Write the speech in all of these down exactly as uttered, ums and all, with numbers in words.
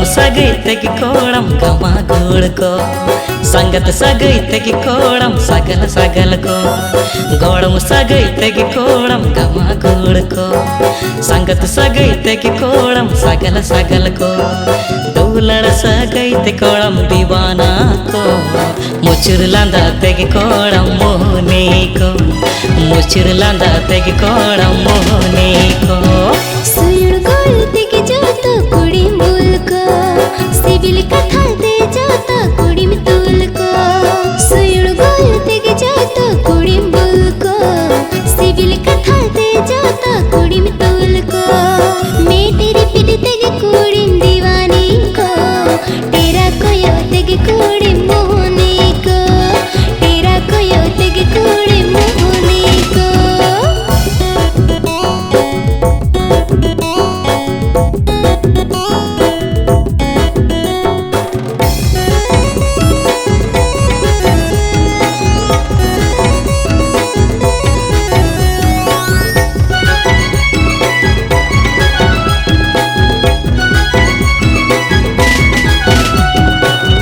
ᱥᱟᱹᱜᱟᱹᱭ ᱛᱮᱜᱮ ᱠᱚᱲᱟᱢ ᱜᱟᱢᱟ ᱜᱩᱲ ᱠᱚ, ᱥᱟᱸᱜᱟᱛ ᱥᱟᱹᱜᱟᱹᱭ ᱛᱮᱜᱮ ᱠᱚᱲᱟᱢ ᱥᱟᱜᱟᱞ ᱥᱟᱜᱟᱞ ᱠᱚ, ᱜᱚᱲᱚᱢ ᱥᱟᱹᱜᱟᱹᱭ ᱛᱮᱜᱮ ᱠᱚᱲᱟᱢ ᱜᱟᱢᱟ ᱜᱩᱲ ᱠᱚ, ᱥᱟᱸᱜᱟᱛ ᱥᱟᱹᱜᱟᱹᱭ ᱛᱮᱜᱮ ᱠᱚᱲᱟᱢ ᱥᱟᱜᱟᱞ ᱥᱟᱜᱟᱞ ᱠᱚ, ᱫᱩᱞᱟᱹᱲ ᱥᱟᱹᱜᱟᱹᱭ ᱛᱮ ᱠᱚᱲᱟᱢ ᱫᱤᱣᱟᱱᱟ ᱠᱚ, ᱢᱩᱪᱩᱨ ᱞᱟᱸᱫᱟ ᱛᱮᱜᱮ ᱠᱚᱲᱟᱢ ᱢᱳᱦᱱᱤ ᱠᱚ, ᱢᱩᱪᱩᱨ ᱞᱟᱸᱫᱟ ᱛᱮᱜᱮ ᱠᱚᱲᱟᱢ ᱢᱳᱦᱱᱤ ᱠᱚ᱾ ᱥᱩᱭᱩᱲ ᱜᱚᱞ ᱛᱮᱜᱮ ᱡᱚᱛᱚ ᱠᱩᱲᱤ ᱢᱩᱞ ᱠᱚ, ᱥᱤᱵᱤᱞ ᱠᱟᱛᱷᱟ ᱛᱮ ᱡᱚᱛᱚ ᱠᱩᱲᱤᱢ ᱛᱩᱞ ᱠᱚ᱾ ᱥᱩᱭᱩᱲ ᱜᱚᱞ ᱛᱮᱜᱮ ᱡᱚᱛᱚ ᱠᱩᱲᱤᱢ ᱵᱩᱞ ᱠᱚ, ᱥᱤᱵᱤᱞ ᱠᱟᱛᱷᱟ ᱛᱮ ᱡᱚᱛᱚ ᱠᱩᱲᱤᱢ ᱛᱩᱞ ᱠᱚ᱾ ᱢᱮᱴᱮᱨ ᱯᱤᱴ ᱛᱮᱜᱮ ᱠᱩᱲᱤᱢ ᱫᱤᱣᱟᱱᱤ ᱠᱚ, ᱴᱮᱨᱟ ᱠᱚᱭᱚᱜ ᱛᱮᱜᱮ ᱠᱩᱲᱤᱢ ᱢᱳᱦᱱᱤ ᱠᱚ, ᱴᱮᱨᱟ ᱠᱚᱭᱚᱜ ᱛᱮᱜᱮ ᱠᱩᱲᱤᱢ ᱢᱳᱦᱱᱤ ᱠᱚ᱾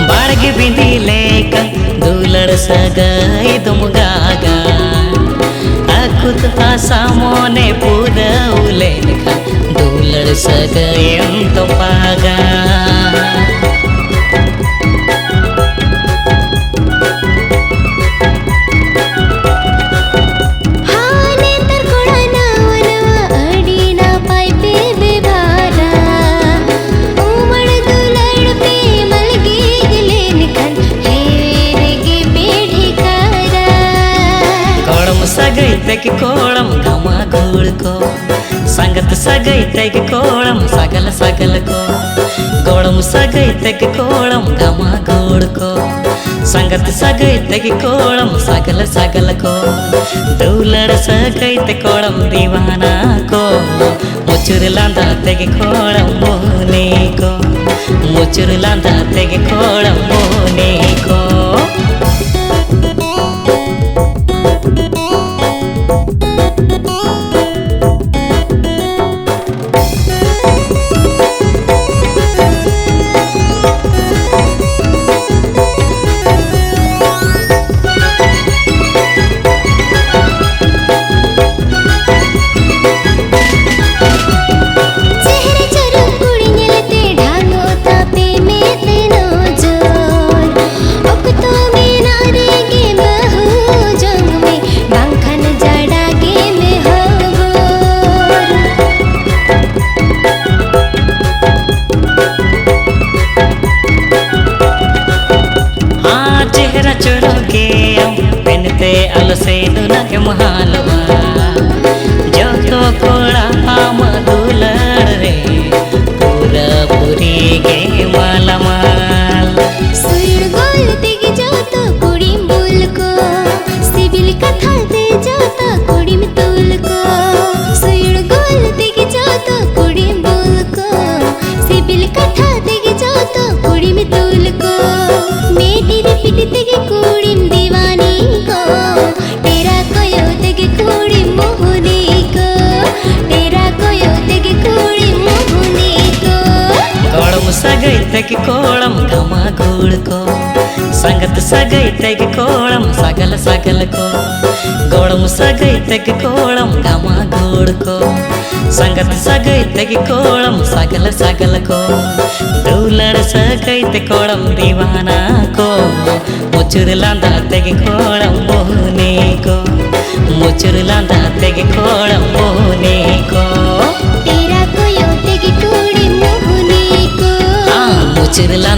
ᱵᱟᱲᱜᱮ ᱵᱤᱸᱫᱤ ᱞᱮᱠᱟ ᱫᱩᱞᱟᱹᱲ ᱥᱟᱹᱜᱟᱹᱭ ᱫᱚᱢ ᱜᱟᱜᱟ᱾ ᱟᱹᱠᱩᱛ ᱟᱥᱟ ᱢᱚᱱᱮ ᱯᱩᱨᱟᱹᱣ ᱞᱮᱱᱠᱷᱟᱱ ᱫᱩᱞᱟᱹᱲ ᱥᱟᱹᱜᱟᱹᱭᱮᱢ ᱛᱚᱯᱟᱜᱟ᱾ ᱦᱟᱣ, ᱱᱮᱛᱟᱨ ᱠᱚᱲᱟ ᱱᱟᱣᱟ ᱱᱟᱣᱟ ᱟᱹᱰᱤ ᱱᱟᱯᱟᱭ ᱯᱮ ᱵᱮᱵᱷᱟᱨᱟ᱾ ᱩᱢᱟᱹᱲ ᱫᱩᱞᱟᱹᱲ ᱯᱮ ᱢᱟᱞᱜᱤᱡ ᱞᱮᱱᱠᱷᱟᱱ ᱦᱮᱣᱮᱨ ᱜᱮ ᱯᱮ ᱰᱷᱮᱠᱟᱨᱟ᱾ ᱜᱚᱲᱚᱢ ᱥᱟᱹᱜᱟᱹᱭ ᱛᱮᱜᱮ ᱠᱚᱲᱟᱢ ᱜᱟᱢᱟ ᱜᱩᱲ ᱠᱚ, ᱥᱟᱸᱜᱟᱛ ᱥᱟᱹᱜᱟᱹᱭ ᱛᱮᱜᱮ ᱠᱚᱲᱟᱢ ᱥᱟᱜᱟᱞ ᱥᱟᱜᱟᱞ ᱠᱚ, ᱜᱚᱲᱚᱢ ᱥᱟᱹᱜᱟᱹᱭ ᱛᱮᱜᱮ ᱠᱚᱲᱟᱢ ᱜᱟᱢᱟ ᱜᱩᱲ ᱠᱚ, ᱥᱟᱸᱜᱟᱛ ᱥᱟᱹᱜᱟᱹᱭ ᱛᱮᱜᱮ ᱠᱚᱲᱟᱢ ᱥᱟᱜᱟᱞ ᱥᱟᱜᱟᱞ ᱠᱚ, ᱫᱩᱞᱟᱹᱲ ᱥᱟᱹᱜᱟᱹᱭ ᱛᱮ ᱠᱚᱲᱟᱢ ᱫᱤᱣᱟᱱᱟ ᱠᱚ, ᱢᱩᱪᱩᱨ ᱞᱟᱸᱫᱟ ᱛᱮᱜᱮ ᱠᱚᱲᱟᱢ ᱢᱳᱦᱱᱤ ᱠᱚ, ᱢᱩᱪᱩᱨ ᱞᱟᱸᱫᱟ ᱛᱮᱜᱮ ᱠᱚᱲᱟᱢ ᱢᱳᱦᱱᱤ ᱠᱚ᱾ ᱥᱮ ᱱᱩᱱᱟᱹᱜ ᱮᱢ ᱦᱟᱞᱚᱜᱼᱟ, ᱡᱚᱛᱚ ᱠᱚᱲᱟ ᱟᱢᱟᱜ ᱫᱩᱞᱟᱹᱲ ᱨᱮ ᱯᱩᱨᱟᱹ ᱯᱩᱨᱤ ᱜᱮ ᱢᱟᱞᱟᱢᱟᱞ᱾ ᱥᱩᱭᱩᱲ ᱜᱳᱞ ᱛᱮᱜᱮ ᱡᱚᱛᱚ ᱠᱩᱲᱤᱢ ᱵᱩᱞ ᱠᱚ, ᱥᱤᱵᱤᱞ ᱠᱟᱛᱷᱟ ᱛᱮ ᱡᱚᱛᱚ ᱠᱩᱲᱤᱢ ᱛᱩᱞ ᱠᱚ᱾ ᱥᱩᱭᱩᱲ ᱜᱳᱞ ᱛᱮᱜᱮ ᱡᱚᱛᱚ ᱠᱩᱲᱤᱢ ᱵᱩᱞ ᱠᱚ, ᱥᱤᱵᱤᱞ ᱠᱟᱛᱷᱟ ᱛᱮᱜᱮ ᱡᱚᱛᱚ ᱠᱩᱲᱤᱢ ᱛᱩᱞ ᱠᱚ᱾ ᱢᱮᱫ ᱨᱤᱯᱤᱴ ᱛᱮᱜᱮ ᱠᱩᱲᱤᱢ ᱫᱤᱣᱟᱱᱤ ᱠᱚ, ᱰᱮᱨᱟ ᱠᱚᱭᱚᱜ ᱛᱮᱜᱮ ᱠᱩᱲᱤᱢ ᱢᱩᱦᱩᱱᱤ ᱠᱚ, ᱰᱮᱨᱟ ᱠᱚᱭᱚᱜ ᱛᱮᱜᱮ ᱠᱩᱲᱤᱢ ᱢᱩᱦᱩᱱᱤ ᱠᱚ᱾ ᱜᱚᱲᱚᱢ ᱥᱟᱹᱜᱟᱹᱭ ᱛᱮᱜᱮ ᱠᱚᱲᱟᱢ ᱜᱟᱢᱟ ᱜᱩᱲ ᱠᱚ, ᱥᱟᱸᱜᱟᱛ ᱥᱟᱹᱜᱟᱹᱭ ᱛᱮᱜᱮ ᱠᱚᱲᱟᱢ ᱥᱟᱜᱟᱞ ᱥᱟᱜᱟᱞ ᱠᱚ᱾ ᱜᱚᱲᱚᱢ ᱥᱟᱹᱜᱟᱹᱭ ᱛᱮᱜᱮ ᱠᱚᱲᱟᱢ ᱜᱟᱢᱟ ᱜᱩᱲ ᱠᱚ, ᱥᱟᱸᱜᱟᱛ ᱥᱟᱹᱜᱟᱹᱭ ᱛᱮᱜᱮ ᱠᱚᱲᱟᱢ ᱥᱟᱜᱟᱞ ᱥᱟᱜᱟᱞ ᱠᱚ᱾ ᱫᱩᱞᱟᱹᱲ ᱥᱟᱹᱜᱟᱹᱭ ᱛᱮ ᱠᱚᱲᱟᱢ ᱫᱤᱣᱟᱱᱟ ᱠᱚ, ᱢᱩᱪᱩᱨ ᱞᱟᱸᱫᱟ ᱛᱮᱜᱮ ᱠᱚᱲᱟᱢ ᱢᱩᱦᱩᱱᱤ ᱠᱚ, ᱢᱩᱪᱩᱨ ᱞᱟᱸᱫᱟ ᱛᱮᱜᱮ ᱠᱚᱲᱟᱢ ᱢᱩᱦᱩᱱᱤ ᱠᱚ᱾ ᱰᱮᱨᱟ ᱠᱚᱭᱚᱜ ᱛᱮᱜᱮ ᱠᱩᱲᱤ ᱢᱩᱦᱩᱱᱤ ᱠᱚ᱾ ᱦᱟᱸ, ᱢᱩᱪᱩᱨ ᱞᱟᱸᱫᱟ